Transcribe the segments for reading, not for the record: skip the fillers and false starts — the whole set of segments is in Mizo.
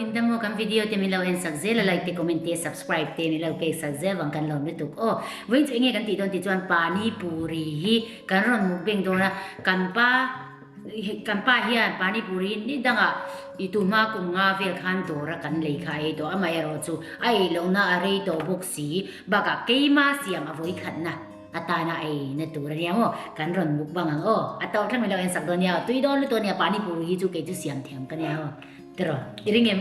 in dam aw kan video te min lo en sak zel a like te comment te subscribe te min lo pek sak zel vang kan lawm lutuk aw. Vawiin chu enge kan tih dawn tih chuan pani puri hi kan rawn mukbang dawn a kan pa Kan pa hian pani puri ni dangah i tu hma kum nga vel khan dawr a kan lei kha a ei tawh. Amaherawh chu a ei lohna a rei tawh bawk si. Bakah keima siam a vawi khatna atana a ei na tur a nia maw? Kan rawn muk bang ang aw. A tawh thleng min lo en sak dawn nia aw. Tui dawn lutuk a nia pani puri hi chu kei chu siam thiam ka nia aw. Tiraw? I ring em?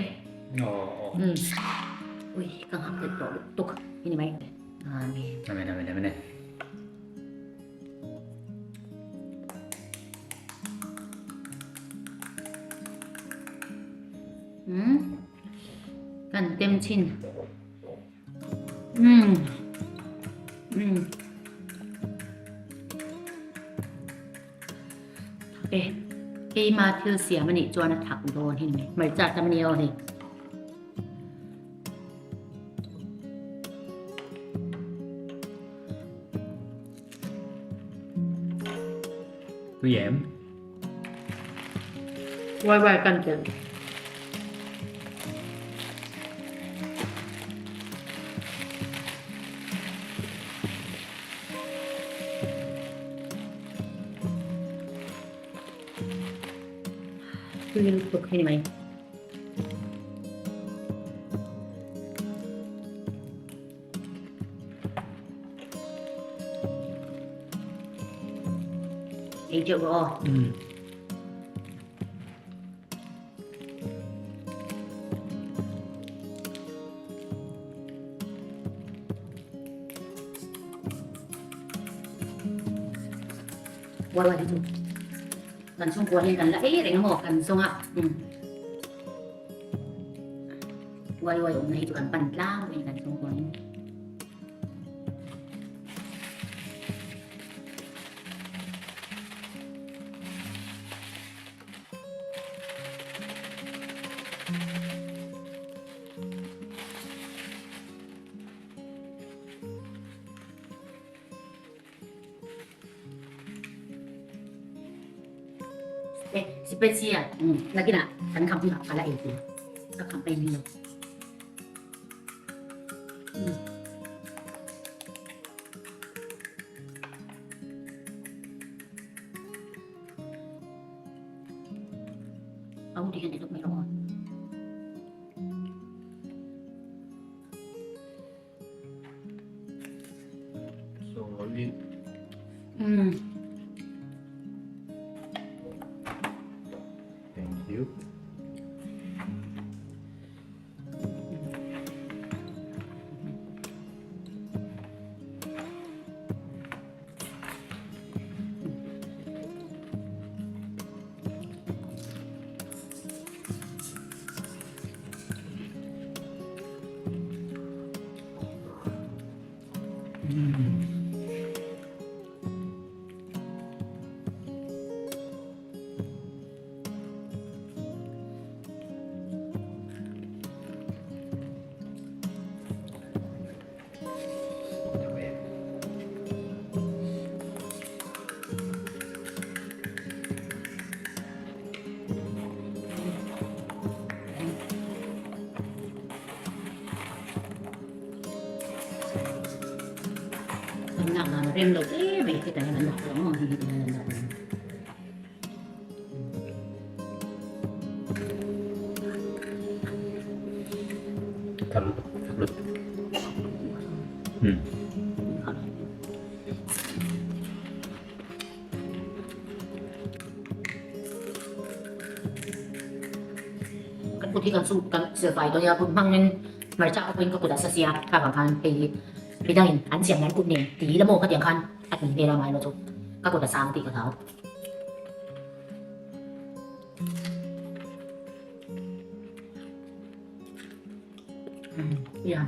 Aw. Umm. Ui ka nghak let tawh lutuk. I ni mai. Amen. Amen amen amen. Umm kan tem chin umm umm thak e keima thil siam anih chuan a thak dawn hi ni hmarcha tam ania aw hei. Tui em? Wai wai kan tel. Tui lutuk hi ni mai. Ei teuh rawh aw. Mm. Wai wai hi chu kan chhungkua hian kan la ei reng a maw kan zawng a. Mm. Uai uai awmna hi chu kan pan tlang mai kan chhungkua in. Eh, si Patsy a, nakinah kan kham hunah ka la ei tur. Ka kham ei ni lo. Au ti hian ei lawk mai rawh aw. Sorry. Mm. Thank you. Kan lak dan a rem lo hle mai heta hian an lak lo maw hei heti hian an lak lo. Kan kut hi kan su kan silfai dawn nia kut hmangin hmarcha ka pawhin ka kut a sa sia kha vang khan hei hi midangin an siam nan kut nen ti la maw khatiang khan a tui hmel a ngai lo chu ka kut a sang tih ka hlau. Yeah.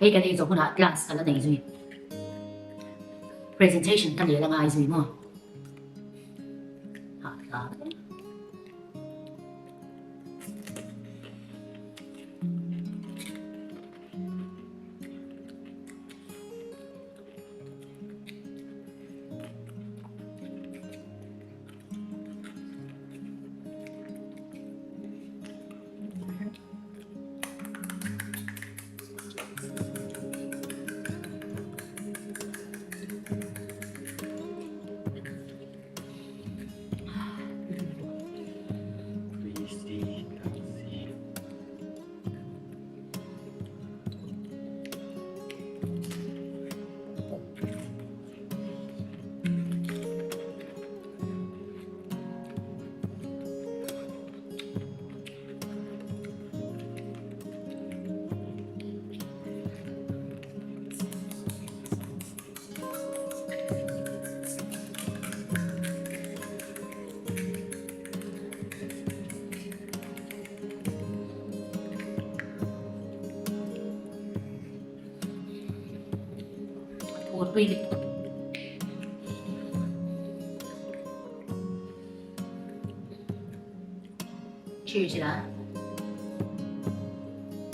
Hei kan ei zawh hunah class ka la nei zui. Presentation ka nei la ngai zui maw. Ha tha. Vur tui lutuk. Cheers la.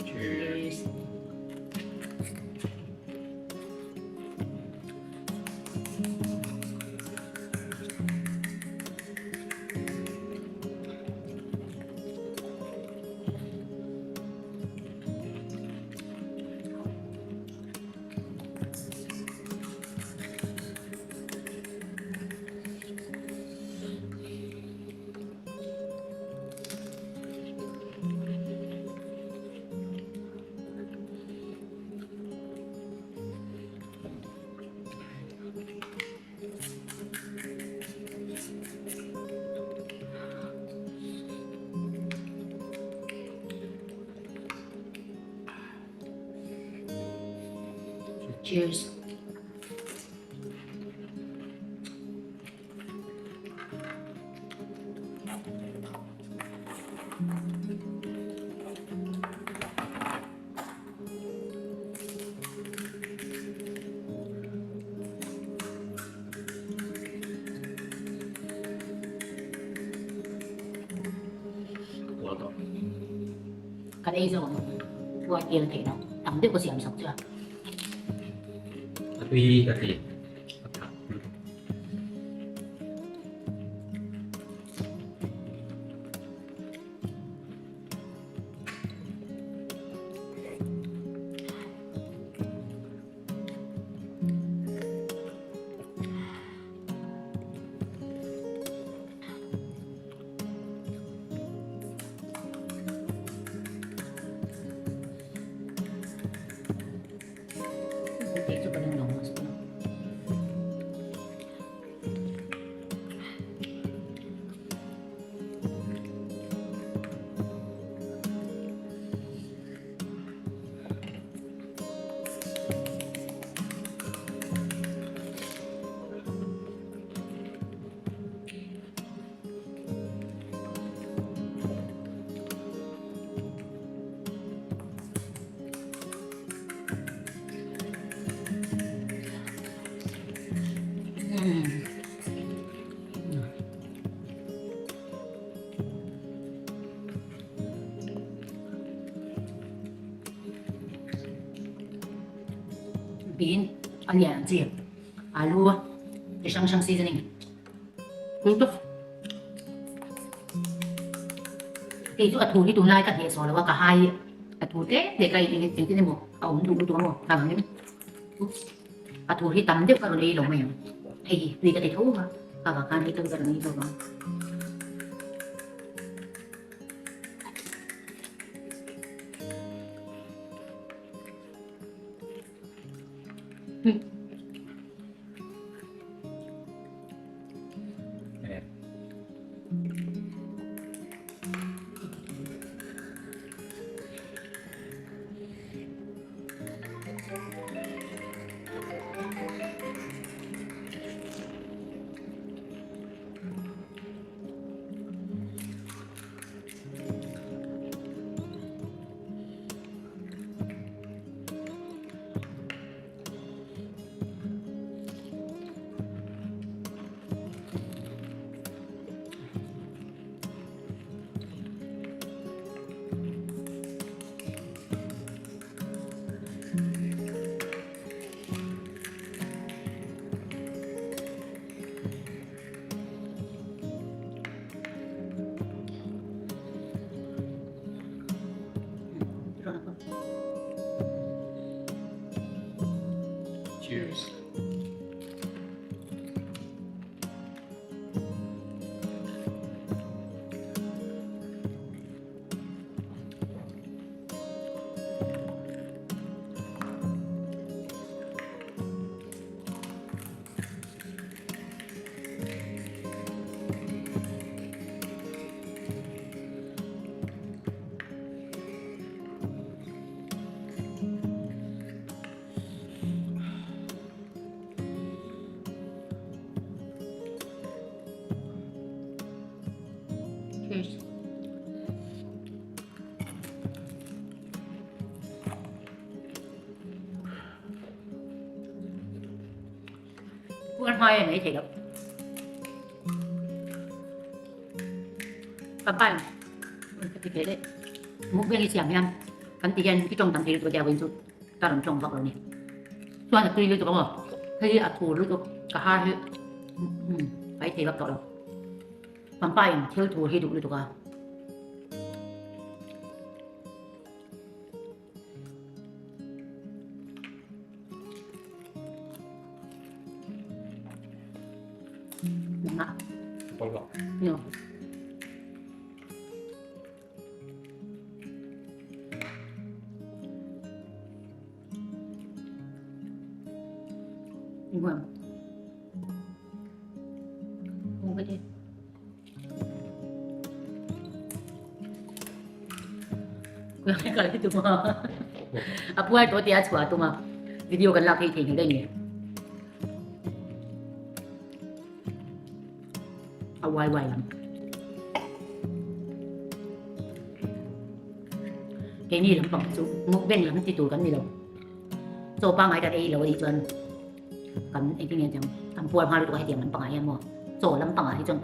Cheers. Cheers. Kan ei zawk ang huai tel theih loh tam deuh ka siam sak chu a. A tui ka ti. A tha. Bean a lian ang chi alu chi hrang hrang seasoning lutuk kei chu a thu hi tunlai ka hneh sawh lo a ka hai a thu tlem te ka engtin emaw a awm duh lutuk a maw avangin a thu hi tam deuh ka rawn ei lo mai ang hei hi tui ka ti tho a avang khan hei chu ka rawn ei lo ang. Cheers. Cheers. Puar hmai a nei thei lo. Papai ka ti thei daih. Mukbang i siam hian kan ti hian i tawng tam thei lutuk a tia vawiin chu ka rawn tawng vak lo ni. Chuan a tui lutuk a maw? Hei hi a thur lutuk ka har hi ka ei thei vak tawh lo. Papai in thil thur hi duh lutuk a. No. Đúng không? Không cái gì. A puai tawh tia chhuah a tum a, video kan lak hi theihnghilh daih ni. A uai uai lam. Keini lampang chu mukbang lam ti tur kan ni lo. Chaw pangngai kan ei lo a nih chuan kan engtin nge tiang kan puar hma lutuk a hetiang lampangah hian maw chaw lampangah hi chuan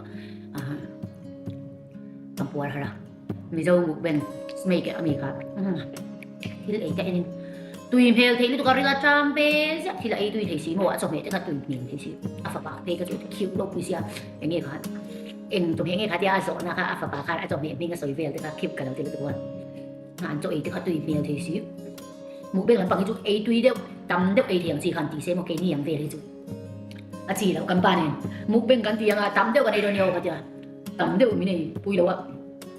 kan puar har a Mizo mukbang snake ami kha thil ei te enin tui hmel thei lutuk a ring a tang ve ziah thil a ei tui thei si maw a chawhmeh te kha tui hmel thei si a fapa phei kha chu khiu lo pui sia enge kha eng chawhmeh nge kha tia a zawhna kha a fapa khan a chawhmeh hming a sawi vel te kha khiu ka lo ti lutuk a an chaw ei te kha tui hmel thei si. Mukbang lampang hi chu ei tui deuh, tam deuh ei thiam chi khan ti se maw keini ang vel hi chu a chi loh kan pa nen mukbang kan ti anga tam deuh kan ei dawn nia aw ka tia tam deuh min ei pui lo a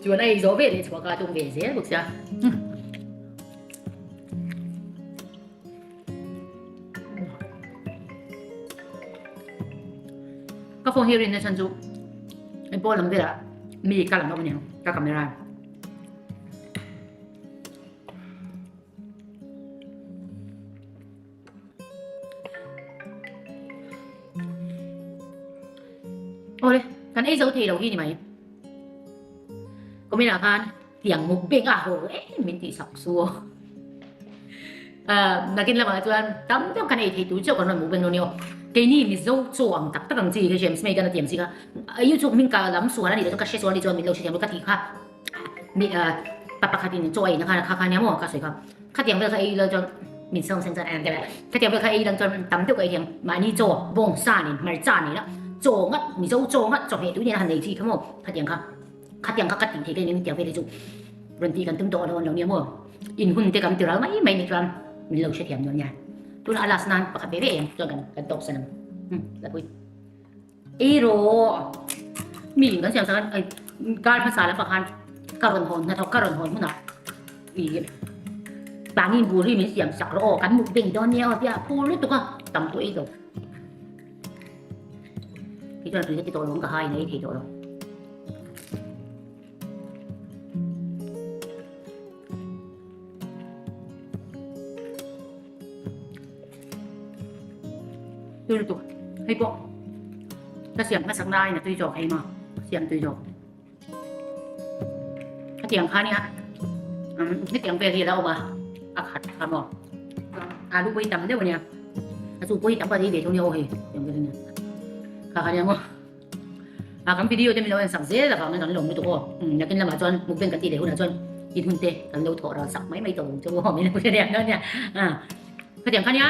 chuan a ei zawh ve leh chhuah kha a tum ve zel bawk sia. Ka phone hi rinna chhan chu engpawh lam velah mi ka lang lo aniang ka camera. Awle, kan ei zo thei lo hi ni mai. Kuminah khan tiang muk beng a haw em min tih sak su aw. Nakin lamah chuan tam deuh kan ei thei tur chauh kan rawn muk beng dawn nia aw. Keini Mizo chaw ang tak tak ang chi hi James May kan a tiam si kha. YouTube hming ka lam sual a nih loh chuan ka hre sual a nih chuan min lo hrethiam lo ka tih kha. Mi pa pakhat in chaw a in a khan a kha kha nia maw ka sawi kha khatiang vel kha ei ila chuan min sawm sen chuan an deuh a khatiang vel kha ei ila chuan tam deuh ka ei thiang mahni chaw bawng sa nen hmarcha nen a chaw ngat mizo chaw ngat chawhmeh tui nen a han nei chi kha maw khatiang kha khatiang kha ka tih theih daih tiang vel hi chu rawn tih kan tum tawh lo an lo nia maw in hun te kan ti ral mai mai ni chuan min lo hrethiam dawn nia tuna a last nan pakhat ve ve em chuan kan kan tawp san ang la pui. Ei rawh. Mi in kan siam sak a, kar hmasa lamah khan ka rawn hawn hnathawk ka rawn hawn hunah ih mahni bur hi min siam sak rawh aw kan mukbang dawn nia aw tia phur lutuk a tam pawh ei lo. Kei chuan tui ka ti tawh lo ang ka hai in a ei thei tawh lo. Tui lutuk hei pawh ka siam hmasak na aiin a tui zawk hei maw siam tui zawk hetiang kha nia hetiang vel hi a la awm a a khat kha maw alu pawh hi tam deuh ania a chu pawh hi tam pawh a ei ve tho nia aw hei hetiang vel hi ania kha kha nia maw a kan video te min lo en sak zel avangin kan lawm lutuk aw nakin lamah chuan mukbang kan tih leh hunah chuan in hun te kan lo thawh ral sak mai mai tawh ang chu aw min lo hre reng dawn nia Khatiang kha nia,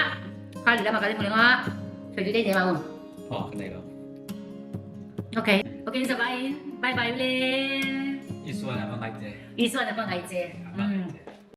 kha lehlam ah kan hmu reng a, sawi duh daih daih ang. Aw ka nei lo. Okay. Okay in zavai in bye bye ule. Isuan a va ngaih che. Isuan a va ngaih che. A va ngaih che.